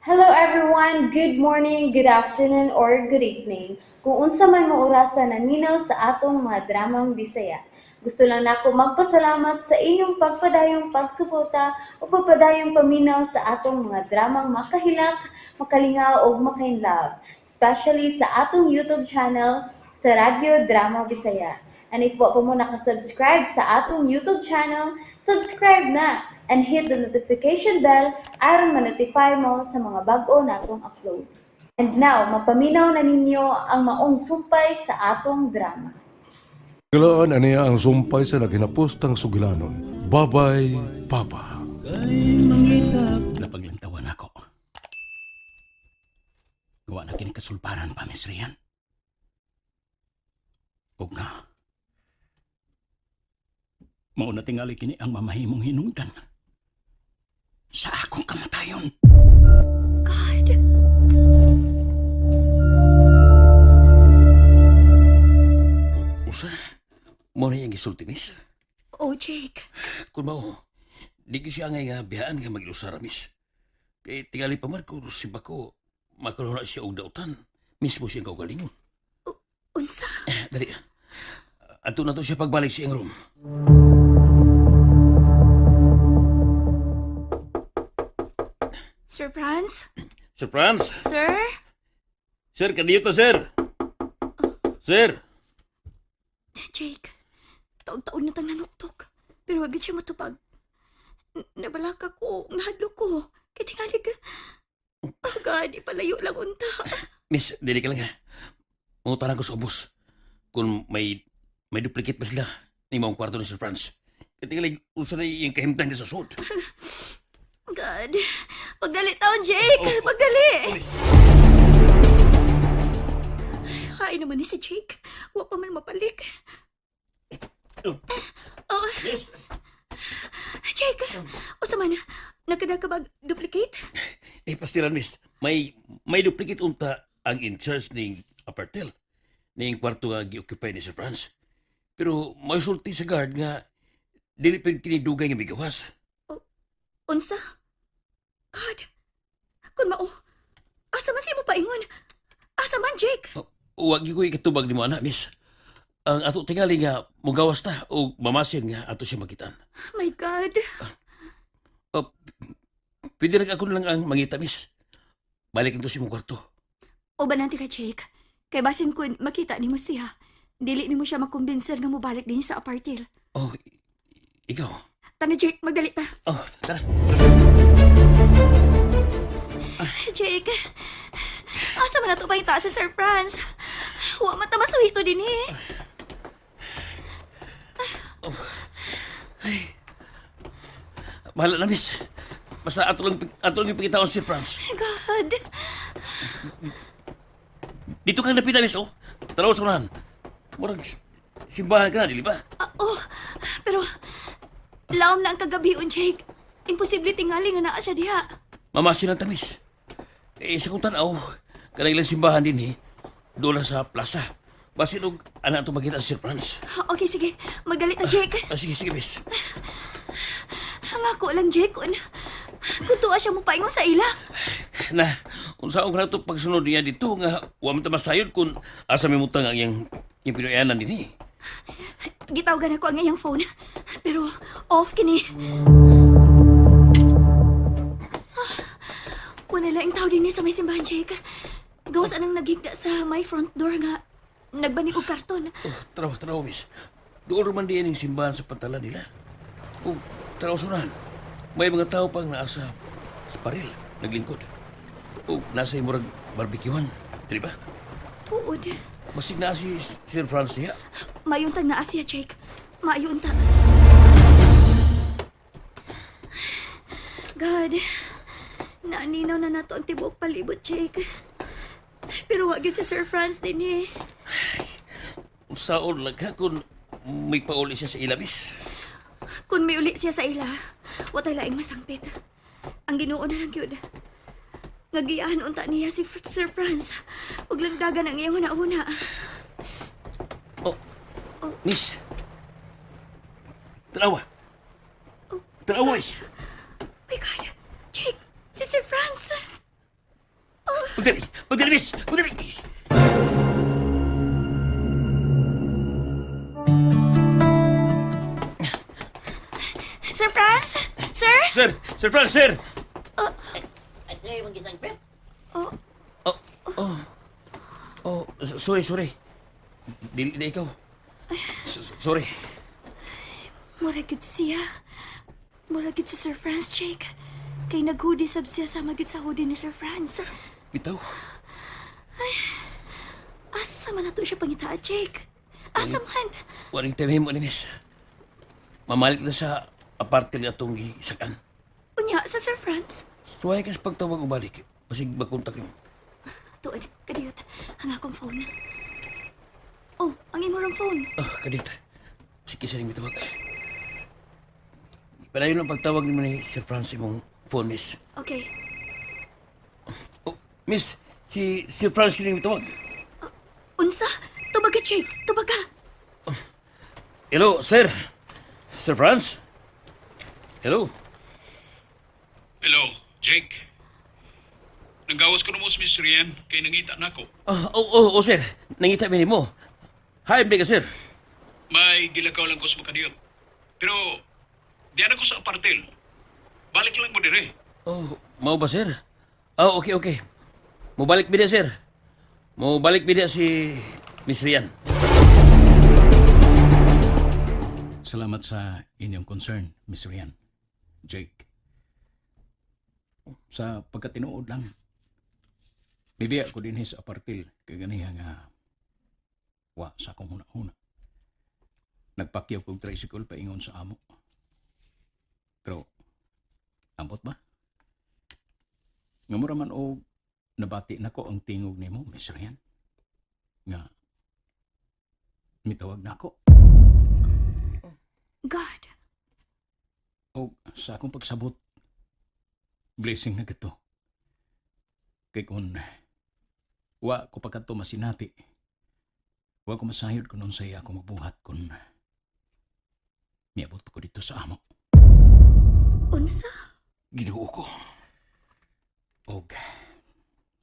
Hello everyone! Good morning, good afternoon, or good evening. Kung unsa man mo orasa naminaw sa atong mga dramang Bisaya. Gusto lang nako magpasalamat sa inyong pagpadayong pagsuporta o pagpadayong paminaw sa atong mga dramang makahilak, makalingaw ug makainlove, especially sa atong YouTube channel sa Radyo Drama Bisaya. And if wa pa mo nakasubscribe sa atong YouTube channel, subscribe na and hit the notification bell aron ma-notify mo sa mga bag-o natong uploads. And now, mapaminaw na ninyo ang maong sumpay sa atong drama. Galaan aniya ang sumpay sa naghinapostang sugilanon. Babay, Papa. Napaglantawan ako. Gawa na kini kasulparan pa, Miss Rian. Ug nga, mao na tingali kini ang mamahimong hinungdan sa akong kamatayon. God. Usa, mao na iyang gisulti, Miss. Oh, Jake. Kung mao, di ko siya ngay nga biyaan nga mag-ilusara, Miss. Kay tingali pa man kung si Bako, makaroon na siya og dautan. Mismo siyang kaugalingon. Unsa? Eh, dali. Ato na to siya pagbalik sa iyang room. Sir Franz? Sir Franz! Sir? Sir, kaniyo to, sir! Sir! Jake, taon-taon na tang nanuktok. Pero wag siya matupag. Nabalaka ko, nahadlo ko. Kay tingali ka. Oh God, ipalayo lang unta. Miss, dili ka lang ha. Mangutanan ko sa ubos. Kung may duplicate ba sila ni maong kwarto ni Sir Franz. Kaya tingali, usa na iyang kahimtang niya sa sud. God, pagdali taon, Jake! Oh, oh. Pagdali! Oh, miss. Ay naman ni si Jake. Wa pa man mapalik. Oh. Oh, Miss! Jake! Usa man, nagkada ka bag duplicate? Eh, pastilan, miss. May duplicate unta ang in charge ning apartel. Ning kwarto nga gi-occupy ni Sir Franz. Pero may sulti sa guard nga dili pa kini dugay nga migawas. Unsa? God! Kun mao, asa man siya mo paingon? Asa man, Jake? Wag gyud ko ikatubag nimo ana, miss. Ang ato tingali nga mugawas ta o mamasin nga ato siya makitaan. My God. Oh, pwede rin ako na lang ang mangita, miss. Balik nito sa imong kwarto. O banante ka, Jake. Kay basin kun makita nimo siya. Dili nimo siya makumbinser nga mobalik din sa apartel. Oh, ikaw. Tana, Jake, magdali ta. Oh, tara. Jake, asa man nato pa si Sir Franz? Wa man ta masuhito din eh. Bahala na, miss. Basta ato lang ipakita si Franz. God. Dito kang napita, miss, oh. Taraw sa unahan. Murag simbahan ka na, dili ba? Ah, oh, pero laom na ang kagabion, Jake. Imposible tingali nga naa siya diha. Mamasin lang ta, miss. Eh, sa kong tanaw, kanang ilang simbahan din, eh. Doon lang sa plaza. Basin og anak ato makita si Sir Franz. Okay, sige. Magdali ta, Jake. Ah, sige, sige, miss. Ang ako lang, Jake, kung tuwa siya mo paingon sa ila. Na, unsa og nato pagsunod niya dito nga wa man ta masayod kung asa may mutang ang iyang iyang Pinoyanan dinhi. Gitawagan ako ang iyang phone. Pero off kini. Ah, wala laing tao din sa may simbahan, Jake. Gawas anang naghigda sa my front door nga nagbani og karton. Oh, taraw, taraw, miss. Doon man diyan yung simbahan sa pantalan nila. Oh, taraw sa unahan. May mga tao pang naasa sa paril, naglingkod. Oh, nasa imurag barbecuehan. Di ba? Tuod. Masig na si Sir Franz niya. Mayuntag na Asya, Jake. Mayunta. God, naaninaw na nato ang tibuok palibot, Jake. Pero wag yun si Sir Franz din eh. Usaon lang ka kung may pauli siya sa ilabis. Kung may uli siya sa ila, watay laing masangpit. Ang Ginoo na lang yun. Ngagiyaan unta niya si Sir Franz. Ug langdagan ang iyang huna-huna. Oh, Oh. miss. Tarawa. Oh. Tarawa. eh. My God! Jake! Si Sir Franz! Pagdali! Pagdali, miss! Pagdali! Sir Franz? Sir? Sir! Sir Franz, sir! Oh, Oh, oh. Oh, sorry, sorry. Dili na ikaw. Sorry. Mura gid siya. Mura gid si Sir Franz, Jake. Kay nag-hoodie sab siya sama gid sa hoodie ni Sir Franz. Bitaw. Asa man nato siya pangitaa, Jake? Asa man? Waring time mo ni miss. Mamalik na sa aparte ni atong gisakan. Unya, sa Sir Franz? Suway ka sa pagtawag o balik. Basig magkontak mo. Tuod, kadiyot. Ang akong phone. Oh, ang imong phone. Ah, kadit. Sige sa rin mitawag. Palayon ang pagtawag ni mo ni Sir Franz imong phone, miss. Okay. Oh, miss, si Sir Franz kining mitawag. Unsa? Tubaga, Jake. Tubaga. Hello, sir. Sir Franz? Hello? Hello, Jake. Nanggawas ko na mo si Miss Rian kay nangita na ako. Ah, oh, oh, oh, sir. Nangita mi nimo. Hi, mega sir. May gilakaw lang ko sa makadiyot. Pero, diyan ako sa apartel. Balik lang mo dire. Oh, mao ba, sir? Ah, okay, okay. Mobalik mi sir. Mobalik mi si Miss Rian. Salamat sa inyong concern, Miss Rian. Jake. Sa pagkatinuod lang, bibiya ko din sa apartil kay ganiha nga wa sa akong huna-huna. Nagpakyaw kog tricycle paingon sa amo. Pero, ambot ba? Nga mura man og nabati nako ang tingog nimo, Miss Rian. Nga, mitawag nako. God. O sa akong pagsabot, blessing na gito. Kay kung wa ko pagkadto masinati, wa ko masayod kung unsay ako mabuhat kung miabot pa ko dito sa amo. Unsa? Ginoo ko. Og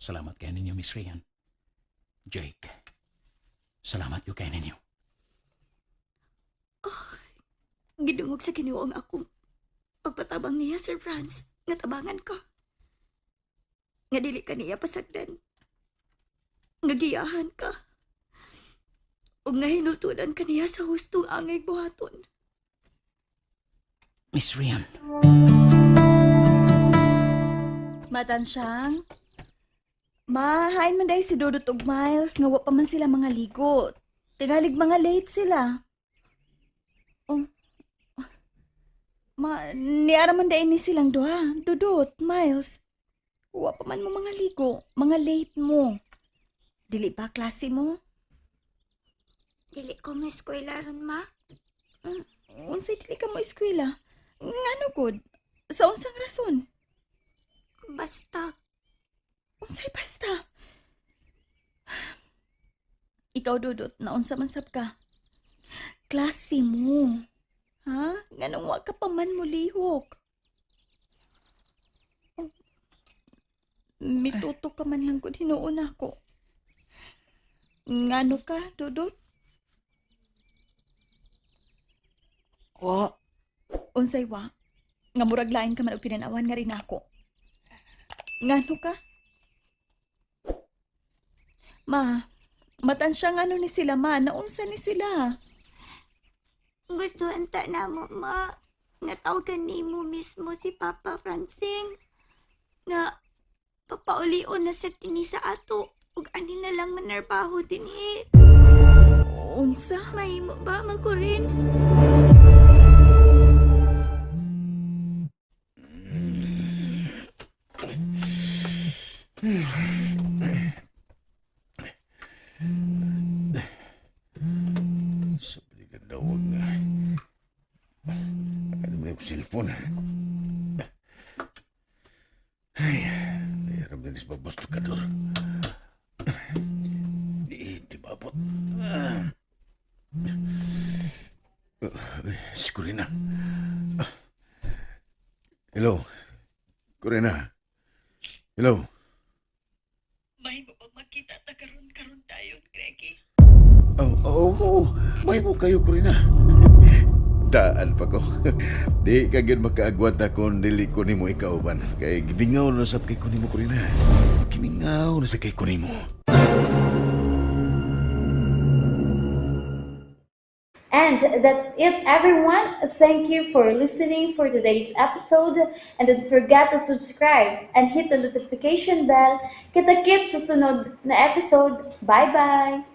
salamat kay ninyo, Miss Rian. Jake, salamat ko kay ninyo. Gidungog sa Ginoo ang akong pagpatabang niya, Sir Franz. Nga tabangan ka. Nga dili ka niya pasagdan. Nga giyahan ka. Ug nga hinultulan ka niya sa hustong angay buhaton. Miss Rian. Matansyang? Ma, hain man dahil si Dodot ug Miles nga wa pa man sila mga ligo. Tingalig mga late sila. Oh. Ma, niara man dahil ni silang duha. Dodot, Miles. Wa pa man mo mga ligo. Mga late mo. Dili ba klase mo? Dili ko mo eskwela ron, ma. Unsay dili ka mo eskwela? Ngano gud? Sa unsang rason? Basta. Unsay basta? Ikaw, Dudut, naunsa man sab ka. Klase mo. Ha? Nganong wa ka pa man mulihok? Oh, mituto ka man lang gud hinuon ako. Ngano ka, Dudut? Wa. Unsay wa? Nga murag lain ka man og kinanawan nga rin ako. Ngano ka? Ma, matansya nga ano ni sila ma, naunsa ni sila. Gusto anta na mo, ma. Nga tawagan nimo mismo si Papa Francing. Nga papaulion na sa tini sa ato. Ug ani na lang manarbaho dinhi. Unsa? Mahimo ba makurin? Sa pagkadawag nga. Ano mo na yung cellphone? Ay, nahiram din sa babastukador. Di, di maabot. Si Corina. Hello. Corina. Hello. Oo, may mo kayo ko rin na. Daan pa ko. Di ka gyud makaagwanta kung dili ko nimo ikauban. Kay gimingaw na sab kay ko nimo, Corina. Gimingaw na sa kay ko nimo. And that's it, everyone. Thank you for listening for today's episode. And don't forget to subscribe and hit the notification bell. Kita-kits sa sunod na episode. Bye-bye!